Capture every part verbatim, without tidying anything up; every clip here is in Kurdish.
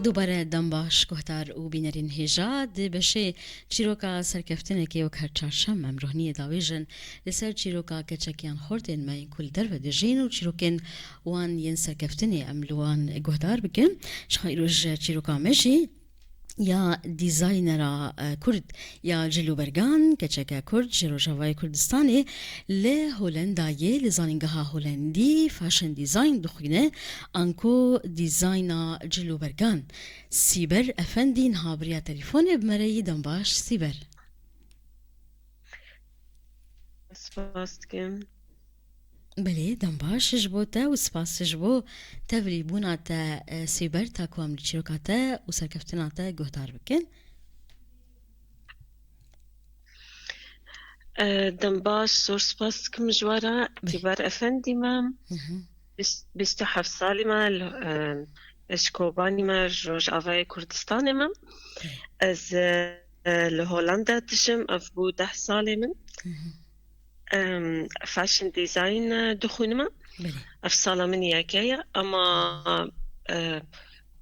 Dubare dem baş guhdar û bînerên hêja. Di beşê çîroka serkeftinekê wek her çarşem em rohniyê davêjin li ser çîroka keçekiyan xortên me yên ku li derve dijîn û çîrokên wan yên serkeftinê em li wan guhdar bikin. Ji xwe îroj çîroka me jî ya dîzaynera, e, kurd ya cil û bergan, keçeke kurd ji Rojavayê Kurdistanê li Holendayê li zanîngeha Holendî fashion design dixwîne, anku dîzayna cil û bergan. Sîber Efendî niha bi riya telefonê bi me re yî. Dem baş Sîber. Spas dikim. Belê, dem baş ji bo te û spas ji bo tevlîbûna te, e, Sîber, ta ku em li çîroka te û serkeftina te guhdar bikin. E, dem baş, zor spas dikim ji we re. Belê. Sîber Efendî me. Hı hı. Bîst, bîst û heft salî me, li, e, ji Kobanî me, ji Rojavayê Kurdistanê me. Belê. Ez, e, li Holanda dijim, ev bû deh salê min. Hı hı. Em, fashion design, e, dixwînime. Belê. Ev sala min yeke ye, ama, e,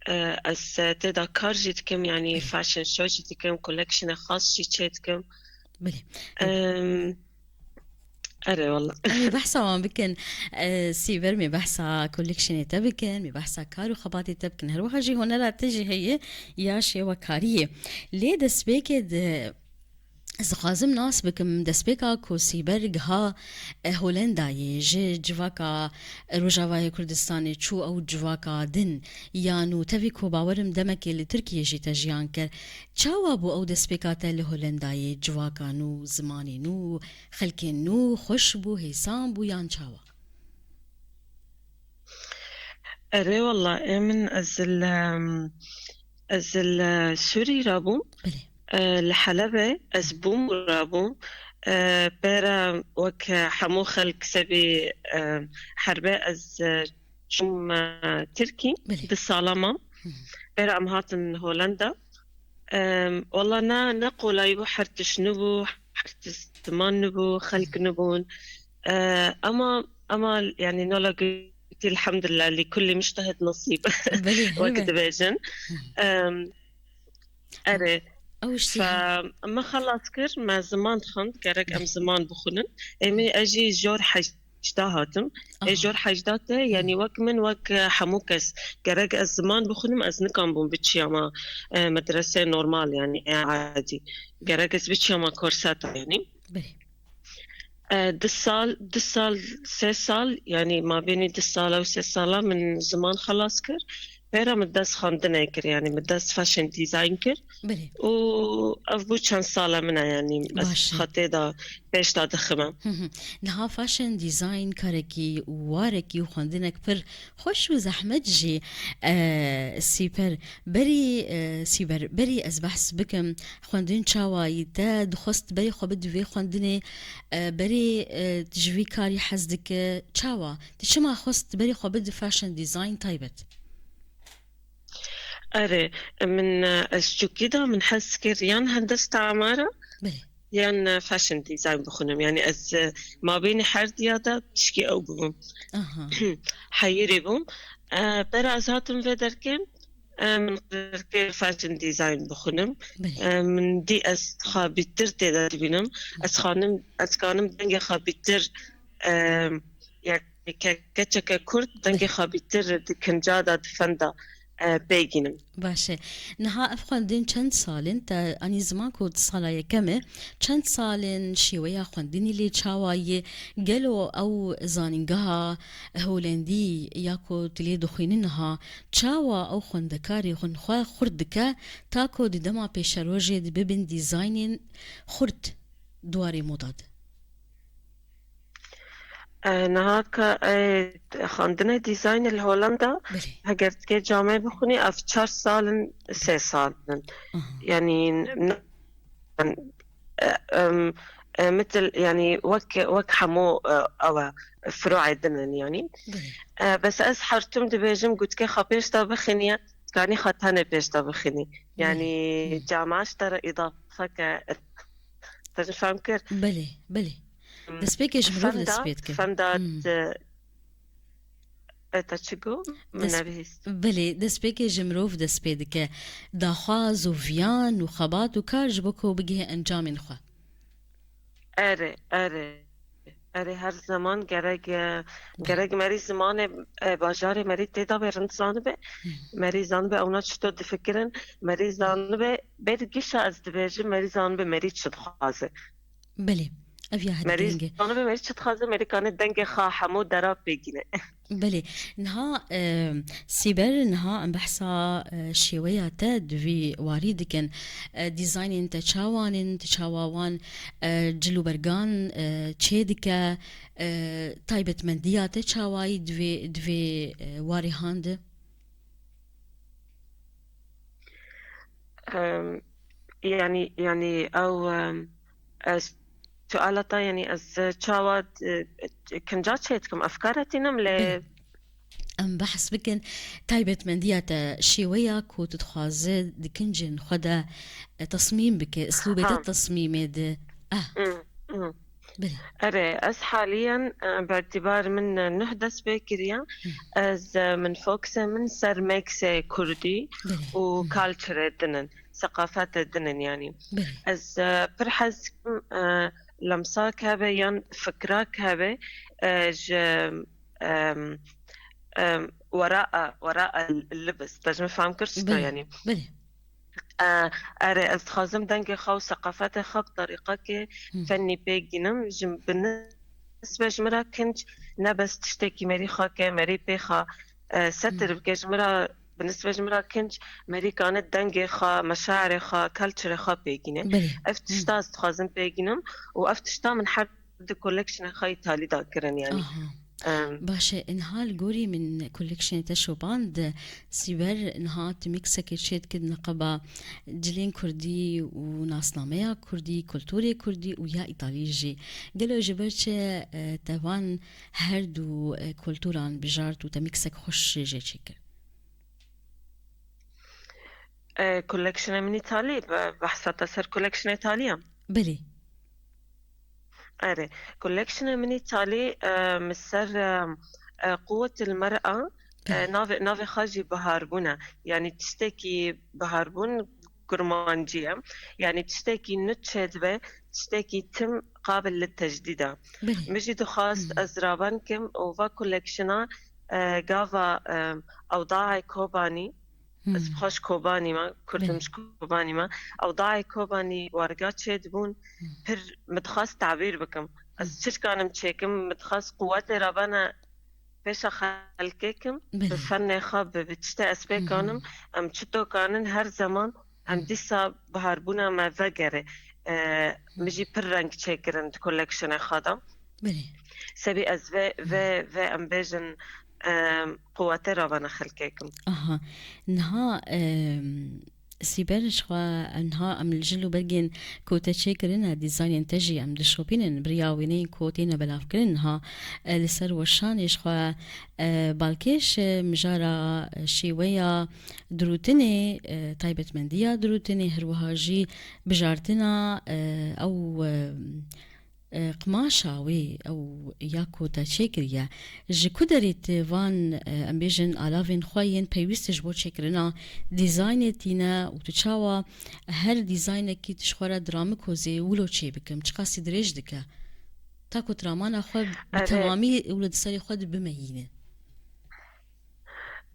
e, ez, e, tê de kar jî dikim, yanî Belê. Fashion show jî dikim, collectionê xas jî çê dikim. Belê. Em, erê, wela. Em ê behsa wan bikin. E, Sîber, em ê behsa collectionê te bikin, em ê behsa kar û xebatê te bikin. Her wiha jî hunera te jî heye ya şêwekariyê. Lê destpêkê di Ez dixwazim nas bikim, destpêka ku Sîber giha, e, Holendayê, ji civaka Rojavayê Kurdistanê çû ew civaka din, ya nû tevî ku bawerim demekê li Tirkiyê jî te jiyan kir. Çawa bû ew destpêka te li Holendayê? Civaka nû, zimanê nû, xelkên nû, xweş bû, hêsan bû yan çawa? Erê, wela, ê min, ez li, ez li Sûrî rabûm. Belê. E, li Helebê ez bûm û rabûm. E, pêra wek hemû xelk sebî, e, herbê ez, e, çûm, e, Tirkî. Belê. Du sala mam. Hı hı. Pêra em hatin Holenda. Em, wela ne, ne qolay bû, her tişt nû bû, her tişt ziman nû bû, xelk nû bûn. E, ama, ama, yani, nola gotî, elhamdülillah, li kulli mujtehid nasîb. Belê, wek helbet. Dibêjin. Hı. Em, erê. Ew jî Fe, me xelas kir, me ziman xwend, gerek em ziman bixwînin. Ê min, ez jî jor hej-, hejda hatim. Ê Aha. Jor hejda te, yani Hı. Wek min, wek, e, hemû kes. Gerek ez ziman bixwînim, ez nikam bûm biçiyama, e, medrese normal, yani, e, adî. Gerek ez biçiyama korseta, yani. Belê. E, du sal, du sal, sê sal, yani, mabênî du sala û sê sala min ziman xelas kir. Pêra min dest xwendinê kir, yani, min dest fashion design kir. Belê. Û ev bû çend sala min e, yani, ez Baş e. Xetê de pêş de dixime. Hı hı. Niha fashion design karekî û warekî û xwendinek pir xweş û zehmet jî, e, Sîper. Berî, e, Sîber, berî ez behs bikim, xwendin çawa yî te dixwest berî xwe bidî vê xwendinê, e, berî, e, ji vî karî hez dike, çawa? Tu çima xwest berî xwe bidî fashion design taybet? Erê, min, e, ez çûkî de min hez kir yan hendesta emara, Belê. Yan, e, fashion design bixwînim. Yani ez, e, mabênî her diya de pişkî ew bûm. Aha. Heyirî bûm. E, pera ez hatim vê derkê, e, min qerar kir fashion design bixwînim. Belê. E, min dî ez xabîtir tê de dibînim. Ez xanim, ez kanim dengê xabîtir, e, yani ke-, keçeke kurd dengê Belê. Xabîtir di kinca de, di fenda, e, pê gînim. Baş e. Niha ev xwendin çend sal in? Te anî ziman ku di sala yekem e. Çend sal in? Şêweya xwendinî lê çawa ye? Gelo ew zanîngeha holendî ya ku tu lê dixwînî niha, çawa ew xwendekarê xwe xurt dike, ta ku di dema pêşerojê di bibin dîzaynên xurt di warê moda de? E, niha ka, e, xwendine dîzaynê li Holanda, Belê. Heger dikê camê bixwînî, ev çar sal in, sê sal in. Aha. Yani, n-, e, em, e, mitil, yani, wek, wek hemû, e, ew e, furuê din in, yani. Belê. E, bes ez her tim dibêjim, gotikê xwe pêş de bixîniye, kanî xwe tenê pêş de bixînî. Yani, Belê. Camaş te re îdafe ke, te ji fem kir. Belê, belê. Destpêkê ji mirov Fenda, dest pê dike. Fenda Hmm. di-, E, te çi got? Min nebihîst. Belê, destpêkê ji mirov dest pê dike. Daxwaz û viyan û xebat û kar ji bo ku bigihê encamên xwe. Erê, erê. Erê, her zeman gerek, e, gerek merî zimanê, e, bajarê merî tê de bê rind zanibe. Merî zanibe ewna çito difikirin. Merî zanibe, bêr gişa ez dibêjim, merî zanibe merî çi dixwaze. Belê. Ev ya hedi Merî giring e. Zanibe merî çi dixwaze, merî kane dengê xwe hemû dera pêgîne. Belê. Niha, e, Sîber, niha em behsa, e, şêweya te di vî warî dikin. E, dîzaynên te çawan in, tu çawa wan, e, cil û bergan, e, çê dike, e, taybetmendiya te çawayî di vê, di vê, e, warê han de? Em, yanî, yanî ew, em, ez suala te, yanî ez çawa, e, kinca çê dikim, efkara tînim lê Belê. Em behs bikin taybetmendiya te, şêweya ku tu dixwaze di kincên xwe de, e, tesmîm bike, îslûbê te Ha. tesmîmê de. Ah. Hmm, hmm. Belê. Erê, ez haliyen, e, bertîbar min, e, nuh dest pê kiriye. Hı. Ez, e, min fokusê min ser mixê kurdî Belê. Û Hı. Culture din in, seqafetê din in yanî. Belê. Ez, e, pir hez dikim, e, lemsak hebe yan fikrak hebe, e, ji, em, em, wera, wera libis. Te ji min fehm kir çi to Belê. Yanî? Belê. E, erê, ez dixwazim dengê xwe û seqafetê xwe bi terîqekê Hı. Fennî pê gînim. Ji, bi nisbe ji min re kinc ne bes tiştekî merî xwe ke, merî pê xwe, e, setir Hı. Bike. Ji min re, bi nisbe ji min re kinc merî kane dengê xwe, meşairê xwe, culture xwe pê gîne. Belê. Ev Hı. Tişta ez dixwazim pê gînim û ev tişta min her di collectionê xwe îtalî de kirin yanî. Aha. Em, Baş e, niha li gorî min collectionê te şopand, Sîber, niha tu mixekê çê dikit niqeba cilên kurdî û nasnameya kurdî, kulturê kurdî û ya îtalî jî. Gelo ji ber çi, e, te van her du, e, kulturan bijart û te mixek xweş jê çêkir? E, collectionê min îtalî, be-, behsa te ser collectionê îtalî ye? Belê. Erê, collectionê min îtalî, e, min ser, e, e, quwetil mer'a, e, Belê. Navê, navê xwe jî biharbûn e. Yanî tiştekî biharbûn kurmancî ye. Yanî tiştekî nû çêdibe, tiştekî tim qabil li tecdîd e. Belê. Min jî dixwast Hı. Ez raban kim û va collectiona, e, gava, e, ewdaê Kobanî, Hı. Ez bi xwe ji Kobanî me, Kurdim Belê. Ji Kobanî me. Ewdaê Kobanî werga çêdibûn, Hı. Pir min dixwast tabîr bikim. Ez Hı. Çi dikanim çêkim, min dixwast quwetê rabana pêşa xelkê kim, Belê. Bi fenê xwe, bi, bi tiştê ez pê Hı hı. Kanim, em çito kanin her zeman, em Hı. Dîsa biharbûna me vegere. E, Hı. Min jî pir reng çêkirin di collectionê xwe de. Belê. Sebî ez vê, Hı. Vê, vê em bêjin, em, quwetê ravana xelkê kim. Aha. Niha, em, Sîber ji xwe, niha em li jil û bergên ku te çêkirine, dîzaynên te jî em dişopînin, bi riya wêneyên ku têne belavkirin niha, e, li ser weşanê ji xwe, e, balkêş, e, mijara, e, şêweya dirûtinê, e, taybetmendiya dirûtinê, her wiha jî bijartina, e, ew, e, e, qimaşa wê ew ya ku te çêkiriye, ji ku derê tu van, e, em bêjin, alavên xwe yên pêwîst ji bo çêkirina dîzaynê tîne û tu çawa her dîzaynekî tu ji xwe re diramikozê wilo çê bikim, çiqasî dirêj dike? Ta ku tu ramana xwe bi Erê. Temamî wilo di serê xwe de bimeyîne.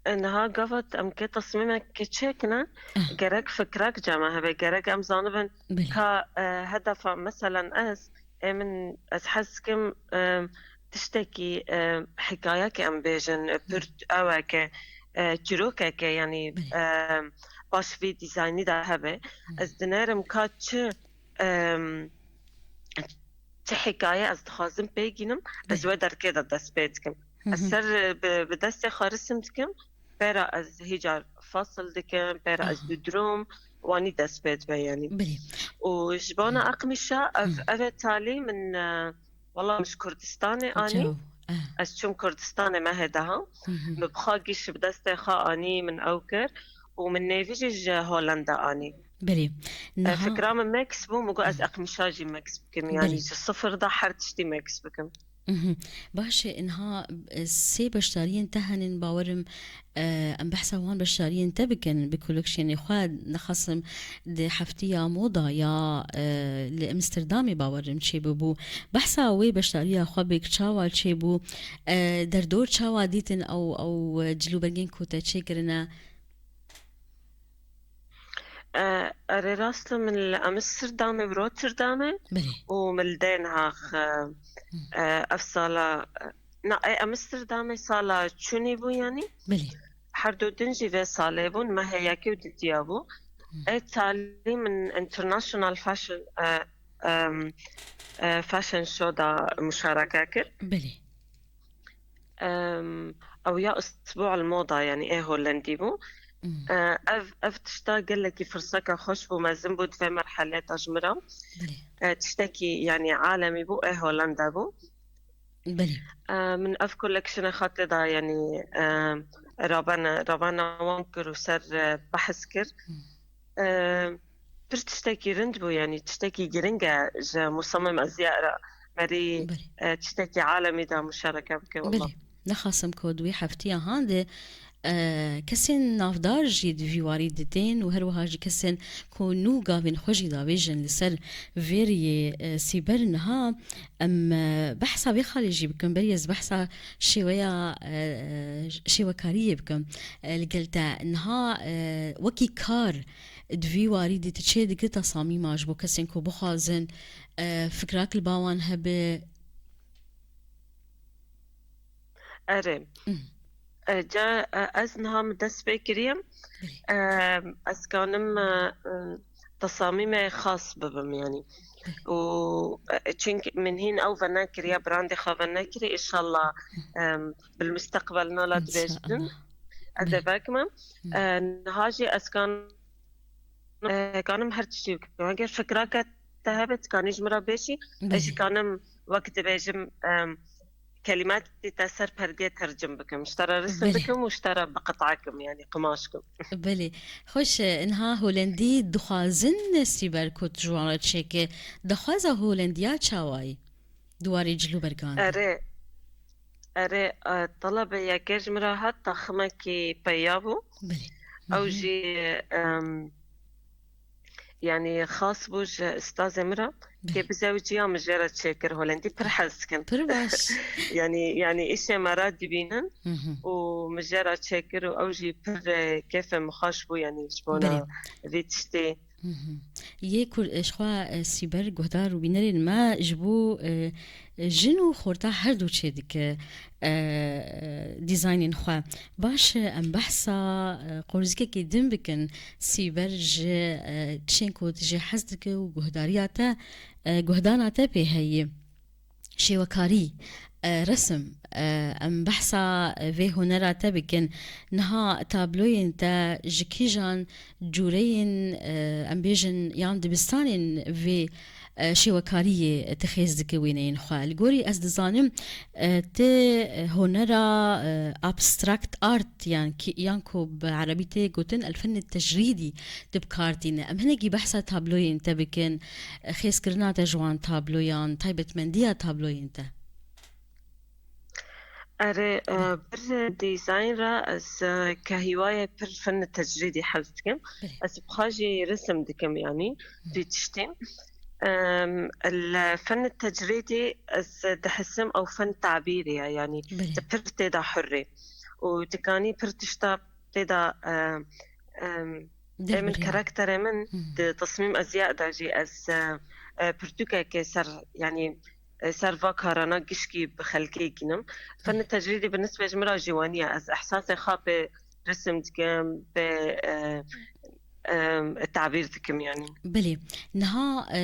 E, niha gava em kê tesmîmekê çêkine, Ah. Gerek fikrek cema hebe, gerek em zanibin Belê. Ka, e, hedefa, meselen ez, ê min, ez hez dikim, e, tiştekî, e, hikayeke em bêjin, e, pir Belê. Eweke, e, çîrokeke, yanî, Belê. E, baş vî dîzaynî de hebe. Hı. Ez dinêrim ka çi, e, çi hikaye ez dixwazim pê gînim, ez Belê. Wê derkê de dest pê dikim. Hı hı. Ez ser, e, bi, bi destê xwe risim dikim, pêra ez hîcar fasil dikim, pêra ez Aha. Didirim, wanî dest pê dibe yanî. Belê. Û ji bona Hı. Eqmîşa ev, Hı. Ev ê talî min, e, wela min ji Kurdistanê anî. Çaw. Eh. Ez çûm Kurdistanê mehê deha. Hı hı. Min bi xwe gîş bi destê xwe anî, min ew kir û min nêvî jî ji Holanda anî. Belê. E, niha fikra min mix bû, min got ez Hı. Eqmîşa jî mix bikim, yanî Belê. Ji sifir de her tiştî mix bikim. Mhm. Baş e, niha, e, sê beşdariyên te henin, bawerim, e, em behsa wan beşdariyên te bikin, bi koleksyonê xwe, nexasim di heftiya moda ya, e, li Amsterdamê, bawerim, çêbûbû. Behsa wê beşdariya xwe bik, çawa çêbû, e, derdor çawa dîtin ew, ew, e, cilûbergên ku te çêkirine? E, erê rast e, min li Amsterdamê bi Rotterdamê Belê. û min li Den Haag, e, Hı. e, ev sala, e, na, e, Amsterdamê sala çûnê bû yanî. Belê. Her du din jî vê salê bûn, mehê yekê û didiya bû. Hı. E, talî min International Fashion, e, em, e, Fashion Show da muşareke kir. Belê. Em, ew ya Isbu'ul Moda, yanî ê Holendî bû. Hmm. E, ev, ev tişta gelekî firseka xweş bû, mezin bû di vê merhelê de ji min re. Belê. E, tiştekî, yanî alemî bû, ê Holenda bû. Belê. E, min ev koleksiyonê xwe tê de, yanî, e, ravana, ravana wan kir û ser, e, behs kir. Hmm. E, pir tiştekî rind bû, yanî tiştekî giring e ji musamim eziya re merî, Belê. e, tiştekî alemî de muşareke bike, wela. Belê. Nexasim ku di wê heftiya han de, e, kesên navdar jî di vî warî didên û her wiha jî kesên ku nû gavên xwe jî davêjin li ser vê riyê, e, Sîber niha. Em, e, behsa vê xalê jî bikim, berî ez behsa şêweya, e, şêwekariyê bikim. E, li gel te niha, e, wekî kar di vî warî de tu çê dikî, tesamîma ji bo kesên ku bixwazin, e, fikrak li ba wan hebe? Erê. Hmm. E, ca, e, ez niha min dest pê kiriye. Belê. E, ez kanim, e, e, tesamîmê xas bibim, yanî. Belê. Û, e, çimkî min hîn ew venekiriye, brandê xwe venekirî, înşallah, Hı. em, bil musteqbel nala dibêjin. Înşallah. Ez ê Belê. vekimim. Hı. E, niha jî ez kan-, e, kanim her tiştî bikim. Eger fikrake te hebe, tu kanî ji min re bêjî, ez jî Belê. kanim wek dibêjim, em, kelîmetî te ser perdê tercim bikim. Ji te re risim Belê. bikim û ji te re biqit'a kim, yanî qimaş kim. Belê. Xweş, e, niha Holendî dixwazin Sîber ku tu ji wan re çêke. Daxwaza Holendiya çawa ye? Di warê cilûbergan de. Erê, erê, e, telebê yekê ji min re hat, taximekî peya bû. Belê. Ew Hı hı. jî, em, yanî xas bû ji ustazê min re, Belê. kê bizewiciya min jê re çêkir Holendî, pir hez dikim. Pir baş. Yanî, yanî îşê me re dibînin Hı hı. û min jê re çêkir û ew jî pir, e, kêfê min xweş bû, yanî ji bona Belê. vê tiştê. Hı hı. Yê ku, e, ji xwe, e, Sîber, guhdar û bînerên me ji bo, e, e, jin û xorta her du çêdike, e, e, dîzaynên xwe. Baş e, em behsa, e, qurzikekê din bikin. Sîber ji, e, tişên ku tu jê hez dike û guhdariya te, e, guhdana te pê heye. Şêwekarî, e, resim, e, em behsa, e, vê hunera te bikin. Niha tabloyên te ji kîjan cûreyên, e, em bêjin, yan dibistanên vê, e, şêwekariyê tu xêz dike wêneyên xwe? Li gorî ez dizanim, e, tu, e, hunera, e, abstract art, yan ki, yan ku bi erebî tê gotin el fenni tecrîdî, tu bi kar tîne. Em hinekî behsa tabloyên te bikin, xêzkirina te ji wan tabloyan, taybetmendiya tabloyên te? Erê, e, pir dîzayn re ez, e, ke hîwayê pir fenni tecrîdî hez dikim. Belê. Ez bi xwe jî resim dikim, yanî Hı. vî tiştî. Em, li fenni tecrîdî ez dihisim ew fen tabîrî ye, yanî Belê. tu pir tê de hurrî. Û dikanî pir tişta tê de, e, em, Ê min, Dehbirî. karakterê min Hı. di tesmîm eziya de jî ez, e, e, pirtûkekê ser, yanî, e, ser va karana gişkî bi xelkê ginim. Fenê tecrîdî bi nisbê ji min re jî wenî ye. Ez ehsasê xwe pê resim dikim, pê, e, e, tabîr dikim yanî. Belê. Niha, e,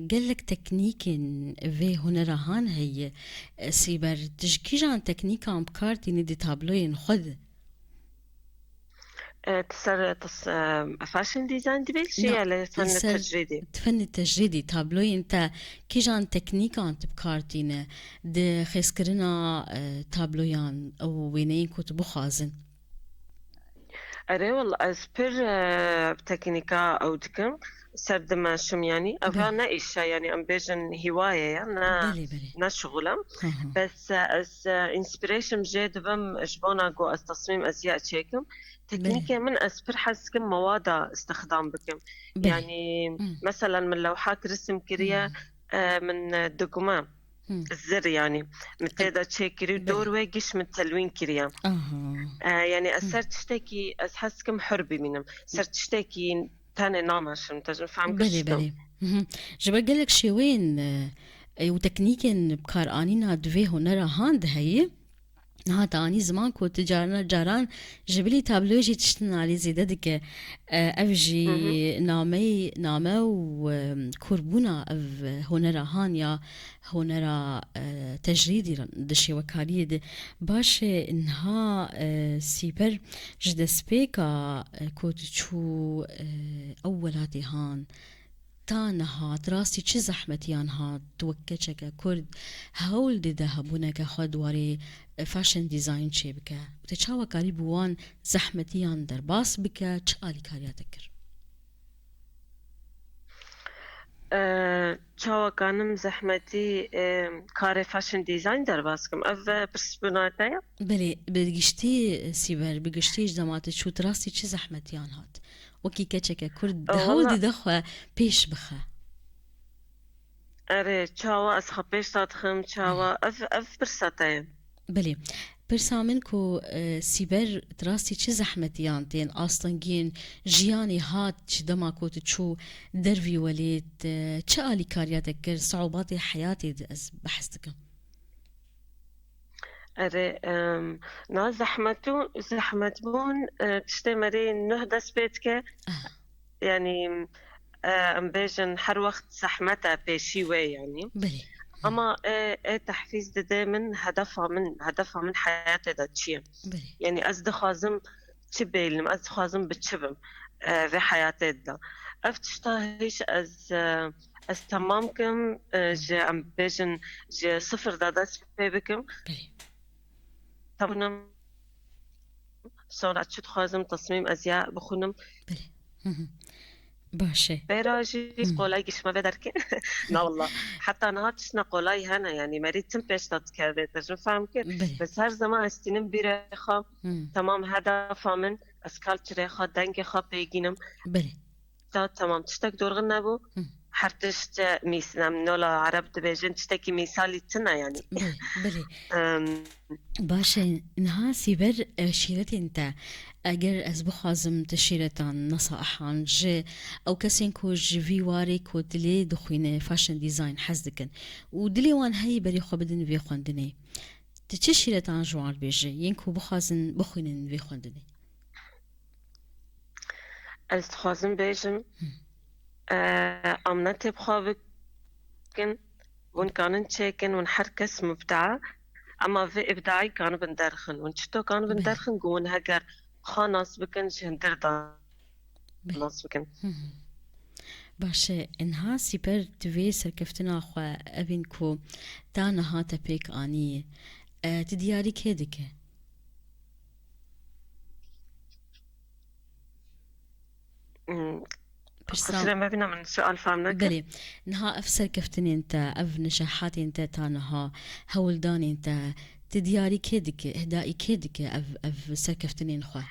gelek teknîkên vê hunera han heye, e, Sîber. Tu ji kîjan teknîkan bi kar tînî di tabloyên xwe de? E, tu ser, tu s-, e, fashion design dibêjî Na, ya li li fenê ser tecrîdî? Di fenê tecrîdî tabloyên te kîjan teknîkan tu bi kar tîne di xêzkirina, e, tabloyan û wêneyên ku tu bixwazin? Erê wela ez pir, e, teknîka ew dikim, ser dimeşim yanî. Eva Belê. ne îş e, yanî em bêjin hîwaye ye, ne, Belê, belê. ne şixul e. Hı hı. Bes, e, ez, e, inspiration jê dibim ji bona ku ez tesmîm ez ya çêkim. Teknîkê Belê. min ez pir hez dikim mewada istixdam bikim. Belê. Yanî Hı. meselan min lewhak risim kiriye, Hı. e, min, e, digume. Hı. Zir yanî. Min tê de çêkirî û Belê. dor wê giş min telwîn kiriye. Aha. E, yanî ez Hı. ser tiştekî ez hez dikim hur bimînim. Ser tiştekî tenê nameşim, te jin fehm kir Belê, çikim. belê. Hı hı. Ji ber gelek şêweyên, e, e, û teknîkên bikaranîna di vê hunera han de heye. Niha te anî ziman ku tu carna caran ji bilî tabloyê jî tiştin alî zêde dike. E, ev jî Hı hı. nameyê, name û, e, kurbûna ev hunera han ya hunera, e, tecrîdî di şêwekariyê de. Baş e, niha, e, Sîber ji destpêka, e, ku tu çû, e, ew welatê han, ta niha, di rastî çi zehmetiyan hat, tu wek keçeke Kurd hewl dide hebûneke xwe di warê, e, fashion design çêbike? Û te çawa karî bi wan zehmetiyan derbas bike, çi alîkariya te kir? E, çawa kanim zehmetî, e, karê fashion design derbas kim? Ev, e, pirsbûna te ye? Belê, bi giştî, e, Sîber, bi giştî ji dema tu çû, tu rastî çi zehmetiyan hat? Wekî keçeke Kurd E, hewl wela dide xwe pêş bixe. Erê, çawa ez xwe pêş de dixim, çawa? Belê. Ev, ev pirsa te ye. Belê. Pirsa min ku, e, Sîber, di rastî çi zehmetiyan tên, astengiyên jiyanê hat ji dema ku tu çû dervî welêt, e, çi alîkariya te kir, siûbatê heyatê de ez behs dikim? Erê, em, na zehmet û, zehmetbûn, e, tiştê merî nuh dest pê dike. Aha. Yanî, e, em bêjin her wext zehmet e pêşî wê yanî. Belê. Ama ê, ê tehfîz dide min hedefa min, hedefa min heyatê de çi ye? Belê. Yanî ez dixwazim çi bêlim, ez dixwazim bi çi bim, e, vê heyatê de. Ev tişta hêj ez, e, ez temam kim, e, ji, em bêjin ji sifir de dest pê bikim. Belê. Tamam. Sonra çi dixwazim, tesmîm ez ya bixwînim. Belê. Hı hı. Baş e. Bera jî Hı. qolay gişme vê derke. Na wallah. Heta niha tiştine qolay hene, yanî merî tim pêş de dikeve, te jin fehm kir. Belê. Bes her zaman ez tînim bîrê xwe, Hı. temam hedefa min, ez culture xwe, dengê xwe pêgînim. Belê. Ta tamam, tiştek dorxin nebû. Hı. Her tişt, e, mîs-, em nola Ereb dibêjin, tiştekî mîsalî tune yanî. Belê, belê. Em, Baş e, niha Sîber, e, şîretên te, eger ez bixwazim tu şîretan, nesaihan ji ew kesên ku ji vî warê ku dilê dixwîne fashion design hez dikin û dilê wan heyî berê xwe bidin vê xwendinê, tu çi şîretan ji wan bêjî, yên ku bixwazin bixwînin vê xwendinê? Ez dixwazim bêjim, Hı. e, em ne têbixwe bikin, hûn kanin çêkin, hûn her kes mubda, ema vê îbdayî kanibin derxin. Hûn çito kanibin Belê. derxin, ku hûn heger xwe nas bikin, ji hindir de Belê. nas bikin. Hı hı. Baş e, niha Sîber, tu vê serkeftina xwe evîn ku ta niha te pêk anî, e, tu diyarî kê dike? Hmm. Pirsa Qusura me bîne, min sual fam nekir. Belê. Niha ev serkeftinên te, ev nijahatên te ta niha, hewldanên te, tu diyarî kê dike, îhdaî kê dike ev, ev serkeftinên xwe?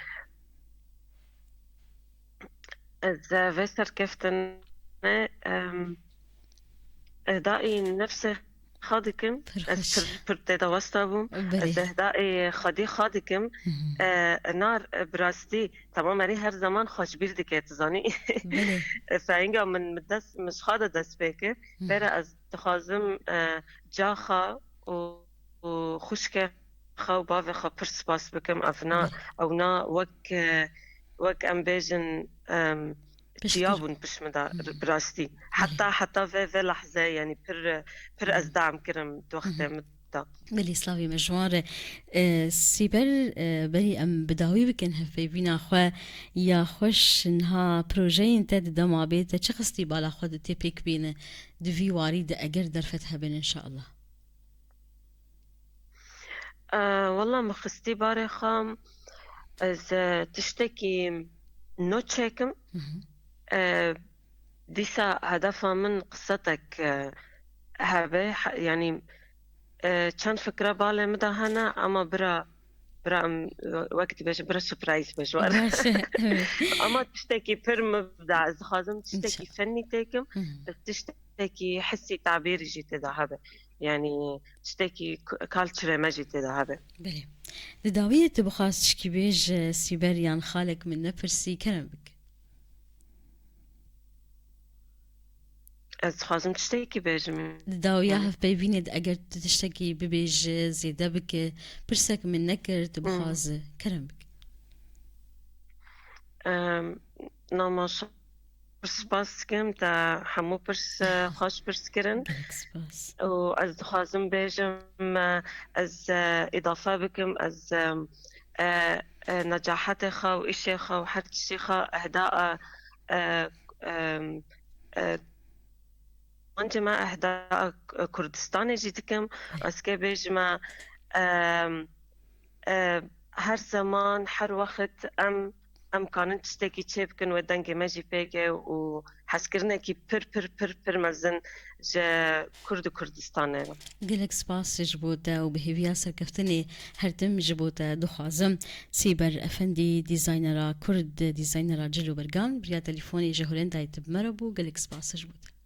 Ez, e, vê serkeftinê, em, îhdaî nefsê xwe dikim. Pir Ez xweş. pir, pir tê de westa bûm. Belê. Ez îhdaî xwedî xwe dikim. Hı hı. E, nar, e, bi rastî, tamam, erê her zaman xwe ji bîr dike, tu zanî. Belê. E, feyinga min, min dest, min ji xwe de dest pê kir. Hı hı. Bêre ez dixwazim, e, ca xwe û, û xwişkê xwe û bavê xwe pir spas bikim. Ev na, Belê. ew na wek, e, wek em bêjin, em, Piştgir. çiya bûn pişt min de, Hı hı. bi rastî. Belê. Heta, heta vê, vê lehze, yanî pir, pir Hı hı. ez dam kirim di wextê Hı hı. min de. Belê, slavê me ji wan re. E, Sîber, e, berî em bi dawî bikin hevpeyvîna xwe ya xweş, niha projeyên te di dema bê, te çi xistî bala xwe di tê pêk bîne di vî warî de eger derfet hebin, înşallah? E, wela min xistî barê xwe, Ez e, tiştekî nû çêkim. E, dîsa hedefa min qisetek e, hebe, he- yanî e, çend fikra balê min de hene, ama bira bira em, wek dibêje, bira surprise be ji we re. Baş e, evet. Ama tiştekî pir mibda, ez dixwazim tiştekî İnşallah. fennî têkim, Mhm. tiştekî hissî tabîrî jî tê de hebe. Yanî tiştekî k- culture me jî tê de hebe. Belê. Di dawiyê tu bixwaz çikî bêj, Sîber, yan xalek min nepirsî, kerem bik. Ez dixwazim tiştekî bêjim. Di dawiya Hı. hevpeyvînê de eger tu tiştekî bibêj, zêde bike, pirsek min nekir, tu Hı. bixwaz, kerem bik. Em, Nama şa- spas dikim te hemû pirs e, xweş pirs kirin. Gelek spas. Û ez dixwazim bêjim, e, ez e, îdafe bikim, ez e, e, e, necahetê xwe û îşê xwe û her tiştî xwe ehda e, e, em, e, Ancî me ehda e, Kurdistanê jî dikim. Ez kê bêjime, em, e, her zeman, her wext em em kanin tiştekî çê bikin wê dengê me jî pêk e û hezkirinekî pir pir pir pir mezin ji Kurd û Kurdistanê re. Gelek spas ji bo te û bi hêviya serkeftinê her tim ji bo te dixwazim. Sîber Efendî, dîzaynera Kurd, dîzaynera cil û bergan, bi riya telefonê ji Holendayê tu bi me re bû. Gelek spas ji bo te.